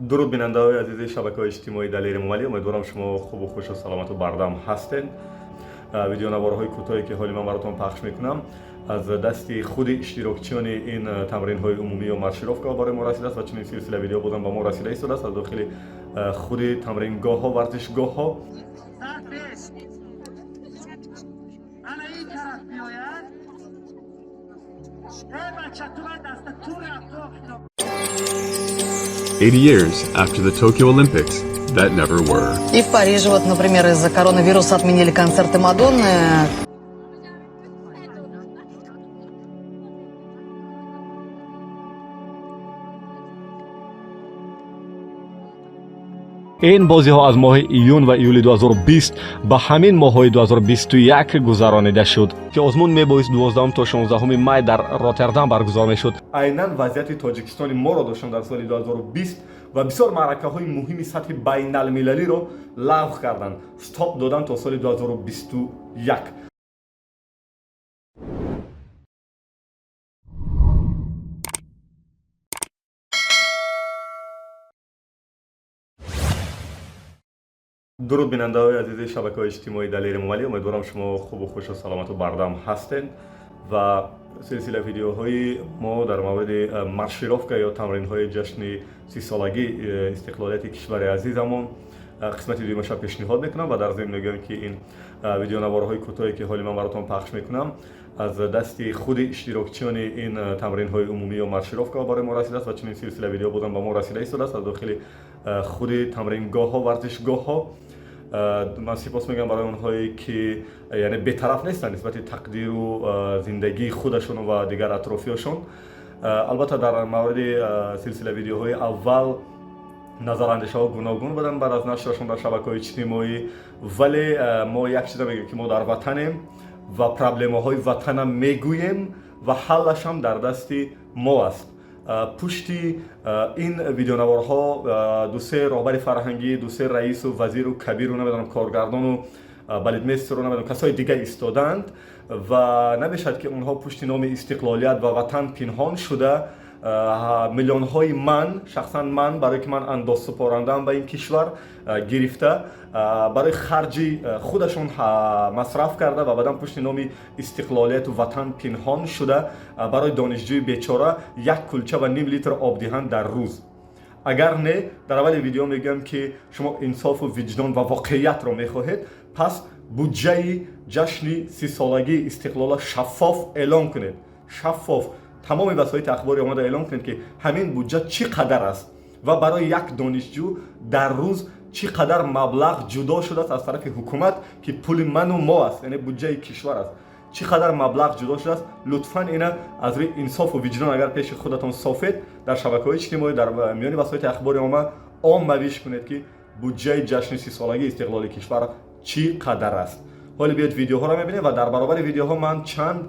Дуруд бинандаҳои азизи шабакаҳои иҷтимоии Далери Эмомалӣ. Умедворам, шумо хубу хушу саломату бардам ҳастед. Видеонаворҳои кӯтоҳе, ки ҳоли ман баротон пахш мекунам, аз дасти худи иштирокчиёни ин тамринҳои умумӣ ё маршировкаҳо барои мо расидааст ва чунин силсила видео бозам ба мо расида истодааст аз дохили худи тамрингоҳҳо, варзишгоҳҳо. Сар пеш. Ана ин тараф биёяд. Эй бача, ту ба даста ту рафт. 80 years after the Tokyo Olympics that never were. И в Париже, вот, например, из-за коронавируса отменили концерты Мадонны. Ин бозиҳо аз моҳи июн ва июли 2020 ба ҳамин моҳҳои 2021 гузаронида шуд, ки озмун мебоист 12 то 16 май дар Роттердам баргузор мешуд. Айнан вазъияти Тоҷикистони моро доштам дар соли 2020 ва бисёр маъракаҳои муҳими сатҳи байналмилалиро лағв карданд, стоп доданд то соли 2021. Дуруд бинандаҳои азизи шабакаҳои иҷтимоии Далери Эмомалӣ. Умедворам, шумо хубу хушу саломату бардам ҳастед ва силсила видеоҳои мо дар мавриди маршировка ё тамринҳои ҷашни 30-солагии истиқлолияти кишвари азизамон қисмати дуюмаша пешниҳод мекунам ва дар зимн мегӯям, ки ин видеонаворҳои кӯтоҳе, ки ҳоли ман баротон пахш мекунам, аз дасти худи иштирокчиёни ин тамринҳои умумӣ ё маршировкаҳо барои мо расидааст ва чунин силсила видео бозам ба мо расида истодааст аз дохили худи тамрингоҳҳо, варзишгоҳҳо. Ман сипос мегӯям барои онҳое, ки яъне бетараф нестанд нисбати тақдиру зиндагии худашон ва дигар атрофиёшон. Албатта, дар мавриди силсила видеоҳои аввал назарандешаҳо гуногун буданд баъд аз нашрашон дар шабакаҳои иҷтимоӣ, вале мо як чиза мегӯем, ки мо дар ватанем ва проблемаҳои ватана мегӯем ва ҳаллашам дар дасти мо аст. Пушти ин видеонаворҳо дусе роҳбари фарҳангӣ, дусе раису вазиру кабиру, намедонам, коргардону балетмейстеру, намедонам, касои дига истодаанд ва намешавад, ки онҳо пушти номи истиқлолият ва ватан пинҳон шуда, миллионҳои ман, шахсан ман, барое ки ман андозсупорандаам ба ин кишвар, гирифта, барои харҷи худашон масраф карда ва баъдан пушти номи истиқлолияту ватан пинҳон шуда, барои донишҷӯи бечора як кулча ва ним литр об диҳанд дар рӯз. Агар не, дар аввали видео мегӯям, ки шумо инсофу виҷдон ва воқеиятро мехоҳед, пас буҷаи ҷашни 30-солагии истиқлола шаффоф эълон кунед. Шаффоф тамоми васоити ахбори омада эълон кунед, ки ҳамин буҷа чӣ қадар аст ва барои як донишҷӯ дар рӯз чӣ қадар маблағ ҷудо шудааст аз тарафи ҳукумат, ки пули ману мо аст, яъне буҷаи кишвар аст. Чӣ қадар маблағ ҷудо шудааст? Лутфан, ина аз рӯи инсофу виҷдон, агар пеши худатон софед, дар шабакаҳои иҷтимоӣ, дар миёни васоити ахбори омма оммавиш кунед, ки буҷаи ҷашни 30-солагии истиқлоли кишвар чӣ қадар аст. Ҳоле биёед, видеоҳоро мебинем ва дар баробари видеоҳо ман чанд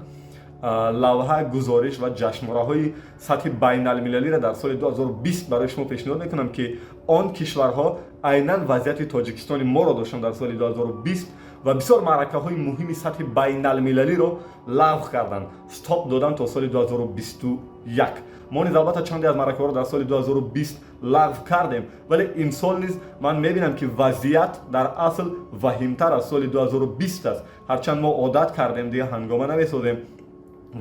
лавҳа, гузориш ва ҷашнвораҳои сатҳи байналмилалиро дар соли 2020 барои шумо пешниҳод мекунам, ки он кишварҳо айнан вазъияти Тоҷикистони моро доштанд дар соли 2020 ва бисёр маъракаҳои муҳими сатҳи байналмилалиро лағв карданд, стоп доданд то соли 2021. Мо низ албатта чанде аз маъракаҳоро дар соли 2020 лағв кардем, вале имсол низ ман мебинам, ки вазъият дар асл ваҳимтар аз соли 2020 аст. Ҳарчанд мо одат кардем, дига ҳангома намесозем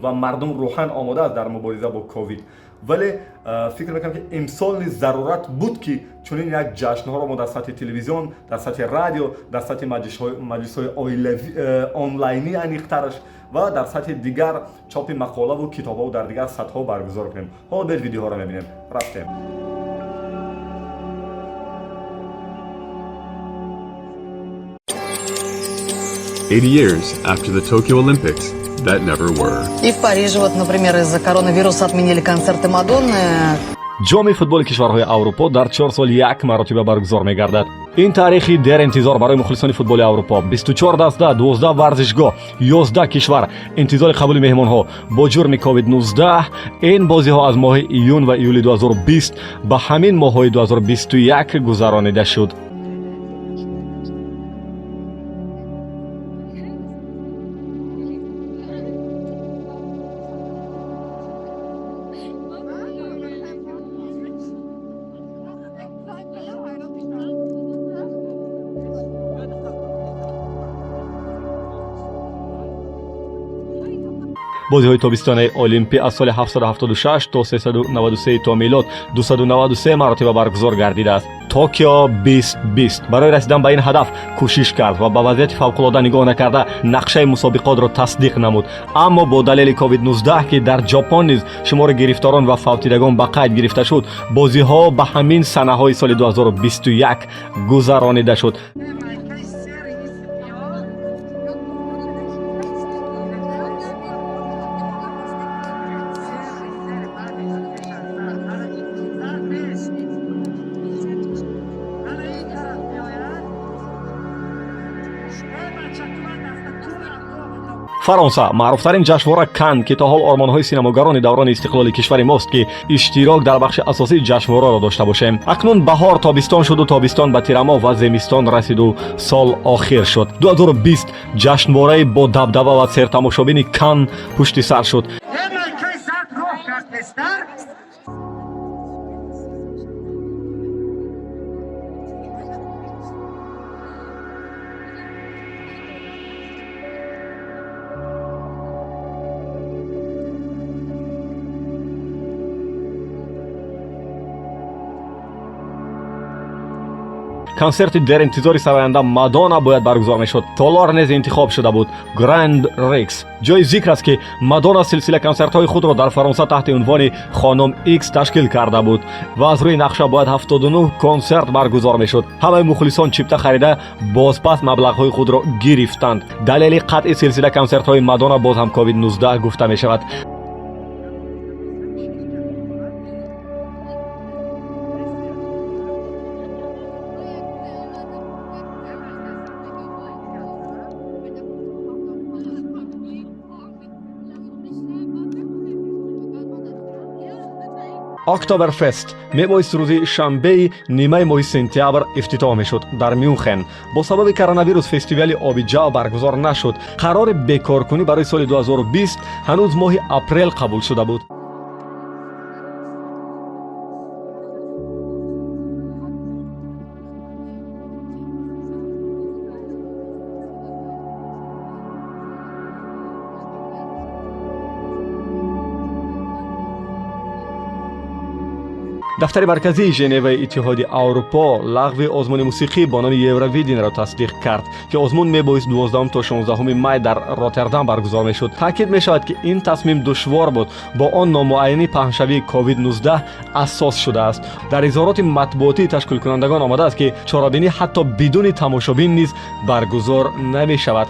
ва мардум рӯҳан омода аст дар мубориза бо ковид, вале фикр мекунам, ки имсол низ зарурат буд, ки чунин як ҷашнҳоро мо дар сатҳи телевизион, дар сатҳи радио, дар сатҳи маҷлисҳои онлайнӣ, аниқтараш, ва дар сатҳи дигар чопи мақолаву китобҳо, дар дигар сатҳҳо баргузор кунем. Ҳоло биёед, видеоҳоро мебинем. Рафтем. 80 years after the Tokyo Olympics that never were. И в Париже, вот, например, из-за коронавируса отменили концерты Мадонны. Ҷоми футболи кишварҳои Аврупо дар 4 сол як маротиба баргузор мегардад. Ин таърихи деринтизор барои мухлисони футболи Аврупо: 24 даста, 12 варзишгоҳ, 11 кишвар интизори қабули меҳмонҳо. Бо ҷурми COVID-19 ин бозиҳо аз моҳи июн ва июли 2020 ба ҳамин моҳҳои 2021 гузаронида шуд. Бозиҳои тобистонаи Олимпӣ аз соли 776 то 393 то милод 293 маротиба баргузор гардидааст. Токио 2020 барои расидан ба ин ҳадаф кӯшиш кард ва ба вазъияти фавқулода нигоҳ накарда нақшаи мусобиқотро тасдиқ намуд. Аммо бо далели COVID-19, ки дар Ҷопон низ шумори гирифторон ва фавтидагон ба қайд гирифта шуд, бозиҳо ба ҳамин санаҳои соли 2021 гузаронида шуд. Майкаи сери ё сери баъди пеш аз зар. Зар пеш. Ана ин тараф биёяд. Э, бача, ту ба даста ту рафт. Фаронса маъруфтарин ҷашнвора Кан, ки то ҳол ормонҳои синамогарони даврони истиқлоли кишвари мост, ки иштирок дар бахши асосии ҷашнвораро дошта бошем. Акнун баҳор тобистон шуду тобистон ба тирамоҳ ва зимистон расиду сол охир шуд. 2020 ҷашнвораи бо дабдаба ва сертамошобини Кан пушти сар шуд. Э, майкаи зард роҳ кард тезтар. Консерти деринтизори сароянда Мадона бояд баргузор мешуд. Толор низ интихоб шуда буд, Гранд Рикс. Ҷои зикр аст, ки Мадона силсила консертҳои худро дар Фаронса таҳти унвони Хонум Икс ташкил карда буд ва аз рӯи нақша бояд 79 консерт баргузор мешуд. Ҳамаи мухлисон чипта харида, бозпас маблағҳои худро гирифтанд. Далели қатъи силсила консертҳои Мадона боз ҳам COVID-19 гуфта мешавад. Октоберфест мебоист рӯзи шанбеи нимаи моҳи сентябр ифтитоҳ мешуд дар Мюнхен. Бо сабаби коронавирус фестивали оби ҷав баргузор нашуд. Қарори бекоркунӣ барои соли 2020 ҳанӯз моҳи апрел қабул шуда буд. Дафтари марказии Женеваи Иттиҳоди Аврупо лағви озмуни мусиқӣ бо номи Евровиденро тасдиқ кард, ки озмун мебоист 12 то 16 май дар Роттердам баргузор мешуд. Таъкид мешавад, ки ин тасмим душвор буд, бо он номуайянии паҳншавии COVID-19 асос шудааст. Дар изҳороти матбуотии ташкилкунандагон омадааст, ки чорабинӣ ҳатто бидуни тамошобин низ баргузор намешавад.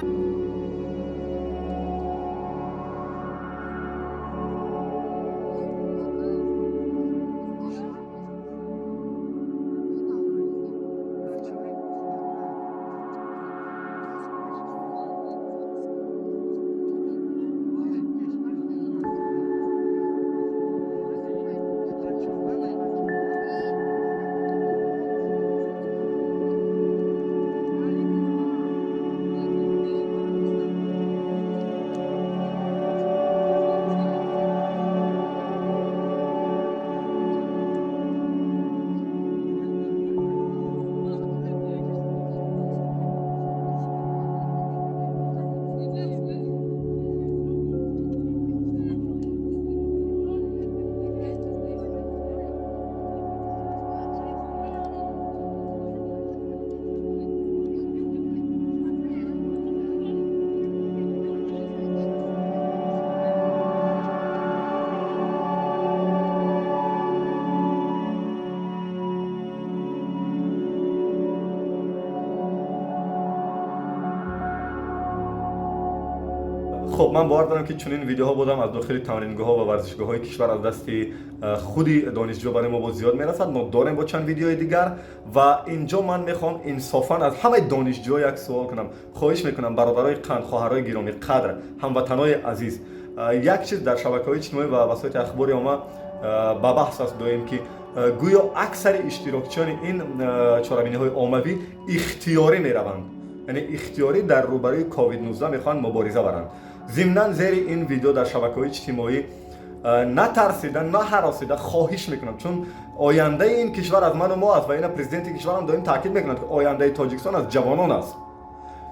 Хуб, ман бовар дорам, ки чунин видеоҳо бодам аз дохили тамрингоҳҳо ва варзишгоҳҳои кишвар аз дасти худи донишҷӯ барои мо боз зиёд мерасад. Мо дорем бо чанд видеои дигар ва инҷо ман мехоҳам инсофан аз ҳамаи донишҷӯ як суол кунам. Хоҳиш мекунам, бародарои қанд, хоҳарои гиромӣ қадр, ҳамватанои азиз, як чиз дар шабакаҳои иҷтимоӣ ва васоити ахбори омма ба баҳс аст доим, ки гӯё аксари иштирокчиёни ин чорабиниҳои оммавӣ ихтиёрӣ мераванд, яъне ихтиёрӣ дар рӯбарӯи COVID-19 мехоҳанд мубориза баранд. Зимнан, зери ин видео дар шабакаҳои иҷтимоӣ натарсида, наҳаросида хоҳиш мекунам, чун ояндаи ин кишвар аз ману мо аст ва ина президенти кишварам доим таъкид мекунад, ки ояндаи Тоҷикистон аз ҷавонон аст.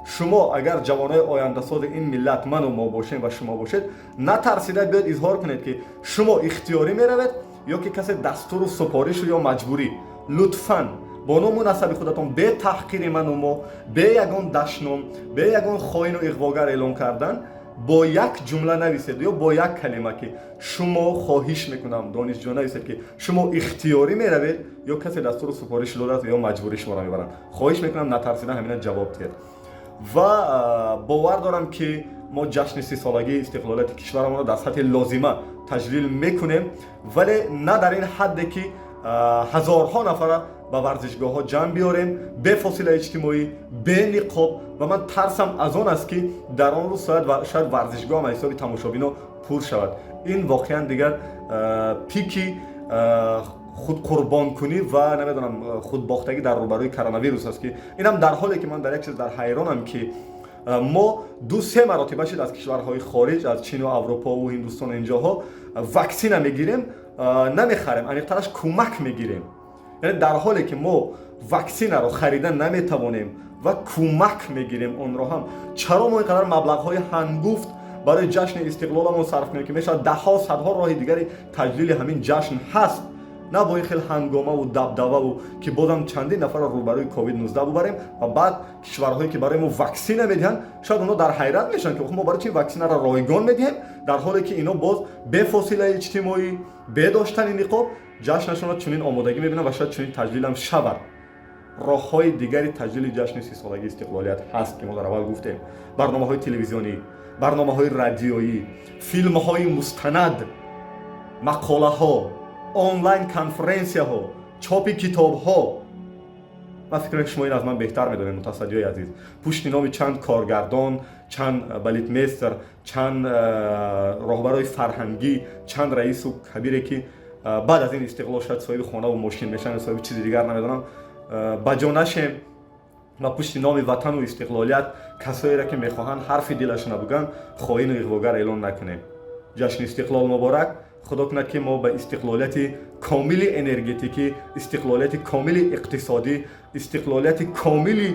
Шумо агар ҷавонои ояндасози ин миллат, ману мо бошем ва шумо бошед, натарсида биёед, изҳор кунед, ки шумо ихтиёрӣ меравед ё ки касе дастуру супоришу ё маҷбурӣ. Лутфан бо ному насаби худатон, бе таҳқири ману мо, бе ягон дашном, бе ягон хоину иғвогар эълон кардан, бо як ҷумла нависед ё бо як калима, ки шумо, хоҳиш мекунам, донишҷӯ, нависед, ки шумо ихтиёрӣ меравед ё касе дастуру супориш додааст ё маҷбурӣ шуморо мебаранд. Хоҳиш мекунам, натарсида ҳамина ҷавоб диҳед. Ва бовар дорам, ки мо ҷашни 30-солагии истиқлолияти кишварамонро дар сатҳи лозима таҷлил мекунем, вале на дар ин ҳадде, ки ҳазорҳо нафара ба варзишгоҳҳо ҷамъ биёрем, бе фосилаи иҷтимоӣ, бе ниқоб. Ва ман тарсам аз он аст, ки дар он рӯз шояд варзишгоҳ ҳам аз ҳисоби тамошобино пур шавад. Ин воқеан дигар пики худқурбонкунӣ ва, намедонам, худбохтагӣ дар рӯбарӯи коронавирус аст, ки инам дар ҳоле ки ман дар як чиз дар ҳайронам, ки мо ду се маротиба шид аз кишварҳои хориҷ, аз Чину Аврупову Ҳиндустону инҷоҳо ваксина мегирем, намехарем, аниқтараш кӯмак мегирем. Яъне дар ҳоле ки мо ваксинаро харида наметавонем ва кӯмак мегирем онро ҳам, чаро мо ин қадар маблағҳои ҳангуфт барои ҷашни истиқлоламон сарф кунем, ки мешавад даҳҳо, садҳо роҳи дигари таҷлили ҳамин ҷашн ҳаст, на бо ин хел ҳангомаву дабдабаву ки бозам чандин нафарро рӯбарӯи ковид-19 бубарем. Ва баъд кишварҳое, ки барои мо ваксина медиҳанд, шояд онҳо дар ҳайрат мешаванд, ки мо барои чи ваксинаро ройгон медиҳем, дар ҳоле ки ино боз бе фосилаи иҷтимоӣ, бе доштани ниқоб ҷашнашонро чунин омодагӣ мебинанд ва шояд чунин таҷлилам шавад. Роҳҳои дигари таҷлили ҷашни 30-солагии истиқлолият ҳаст, ки мо дар аввал гуфтем: барномаҳои телевизионӣ, барномаҳои радиоӣ, филмҳои мустанад, мақолаҳо, онлайн конференсияҳо, чопи китобҳо. Ман фикр мекунам, шумо ин аз ман беҳтар медонед, мутасаддиёи азиз. Пушти номи чанд коргардон, чанд балетмейстер, чанд роҳбарои фарҳангӣ, чанд раису кабире, ки баъд аз ин истиқлол шояд соҳиби хонаву мошин мешаванд, соҳиби чизи дигар намедонам, ба ҷо нашем ва пушти номи ватану истиқлолият касоеро, ки мехоҳанд ҳарфи дилашона бугӯянд, хоину иғвогар эълон накунем. Ҷашни истиқлол муборак! Худо кунад, ки мо ба истиқлолияти комили энергетикӣ, истиқлолияти комили иқтисодӣ, истиқлолияти комили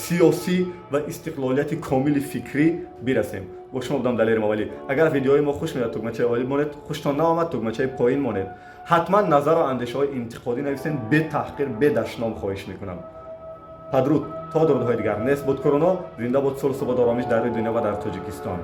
сиёсӣ ва истиқлолияти комили фикрӣ бирасем. Бо шумо будам Далери Мовалӣ. Агар видеои мо хуш меояд, тугмачаи олӣ монед, хуштон наомад, тугмачаи поин монед. Ҳатман назару андешаҳои интиқодӣ нависен, бе таҳқир, бе дашном, хоҳиш мекунам. Падруд, то дурудҳои дигар. Нест буд короно, зинда буд сулҳ, субот, оромиш дар рӯи дунё ва дар Тоҷикистон.